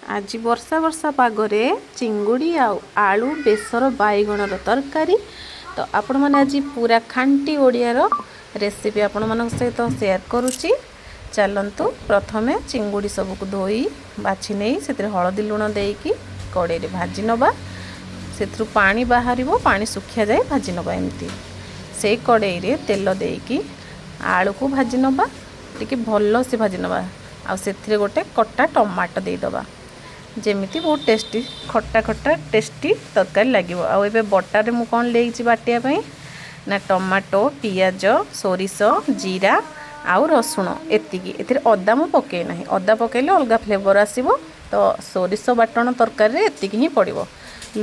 ଆଜି ବର୍ଷା ବର୍ଷା ପାଗରେ ଚିଙ୍ଗୁଡ଼ି ଆଉ ଆଳୁ ବେସର ବାଇଗଣର ତରକାରୀ। ତ ଆପଣମାନେ, ଆଜି ପୁରା ଖାଣ୍ଟି ଓଡ଼ିଆର ରେସିପି ଆପଣମାନଙ୍କ ସହିତ ସେୟାର କରୁଛି। ଚାଲନ୍ତୁ, ପ୍ରଥମେ ଚିଙ୍ଗୁଡ଼ି ସବୁକୁ ଧୋଇ ବାଛି ନେଇ ସେଥିରେ ହଳଦୀ ଲୁଣ ଦେଇକି କଡ଼େଇରେ ଭାଜି ନେବା। ସେଥିରୁ ପାଣି ବାହାରିବ, ପାଣି ଶୁଖିବା ଯାଏ ଭାଜି ନେବା ଏମିତି। ସେଇ କଡ଼େଇରେ ତେଲ ଦେଇକି ଆଳୁକୁ ଭାଜି ନେବା, ଟିକେ ଭଲସେ ଭାଜି ନେବା। ଆଉ ସେଥିରେ ଗୋଟେ କଟା ଟମାଟୋ ଦେଇଦେବା, ଯେମିତି ବହୁତ ଟେଷ୍ଟି, ଖଟା ଖଟା ଟେଷ୍ଟି ତରକାରୀ ଲାଗିବ। ଆଉ ଏବେ ବଟାରେ ମୁଁ କ'ଣ ନେଇଛି ବାଟିବା ପାଇଁ ନା ଟମାଟୋ, ପିଆଜ, ସୋରିଷ, ଜିରା ଆଉ ରସୁଣ, ଏତିକି। ଏଥିରେ ଅଦା ମୁଁ ପକାଇ ନାହିଁ। ଅଦା ପକାଇଲେ ଅଲଗା ଫ୍ଲେଭର୍ ଆସିବ। ତ ସୋରିଷ ବାଟଣ ତରକାରୀରେ ଏତିକି ହିଁ ପଡ଼ିବ।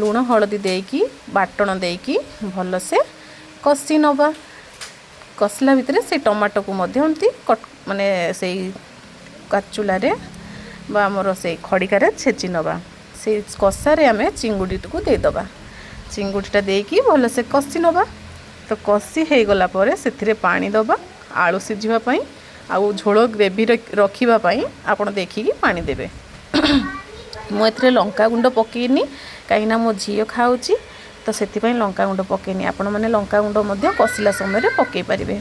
ଲୁଣ ହଳଦୀ ଦେଇକି, ବାଟଣ ଦେଇକି ଭଲସେ କଷି ନେବା। କଷିଲା ଭିତରେ ସେଇ ଟମାଟୋକୁ ମଧ୍ୟ ଏମିତି କଟ, ମାନେ ସେଇ କାଚୁଲାରେ ବା ଆମର ସେଇ ଖଡ଼ିକାରେ ଛେଚି ନେବା। ସେଇ କଷାରେ ଆମେ ଚିଙ୍ଗୁଡ଼ିଟିକୁ ଦେଇଦେବା। ଚିଙ୍ଗୁଡ଼ିଟା ଦେଇକି ଭଲସେ କଷି ନେବା। ତ କଷି ହେଇଗଲା ପରେ ସେଥିରେ ପାଣି ଦେବା ଆଳୁ ସିଝିବା ପାଇଁ ଆଉ ଝୋଳ ଗ୍ରେଭି ରଖିବା ପାଇଁ ଆପଣ ଦେଖିକି ପାଣି ଦେବେ। ମୁଁ ଏଥିରେ ଲଙ୍କା ଗୁଣ୍ଡ ପକାଇନି, କାହିଁକିନା ମୋ ଝିଅ ଖାଉଛି, ତ ସେଥିପାଇଁ ଲଙ୍କା ଗୁଣ୍ଡ ପକାଇନି। ଆପଣମାନେ ଲଙ୍କା ଗୁଣ୍ଡ ମଧ୍ୟ କଷିଲା ସମୟରେ ପକାଇ ପାରିବେ।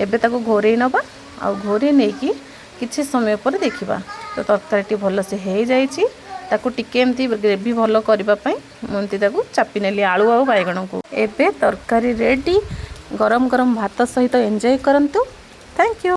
ଏବେ ତାକୁ ଘୋରେଇ ନେବା ଆଉ ଘୋରେଇ ନେଇକି କିଛି ସମୟ ପରେ ଦେଖିବା। ତ ତରକାରୀଟି ଭଲସେ ହେଇଯାଇଛି। ତାକୁ ଟିକେ ଏମିତି ଗ୍ରେଭି ଭଲ କରିବା ପାଇଁ ମୁଁ ଏମିତି ତାକୁ ଚାପି ନେଲି ଆଳୁ ଆଉ ବାଇଗଣକୁ। ଏବେ ତରକାରୀ ରେଡ଼ି। ଗରମ ଗରମ ଭାତ ସହିତ ଏନ୍ଜୟ କରନ୍ତୁ। Thank you.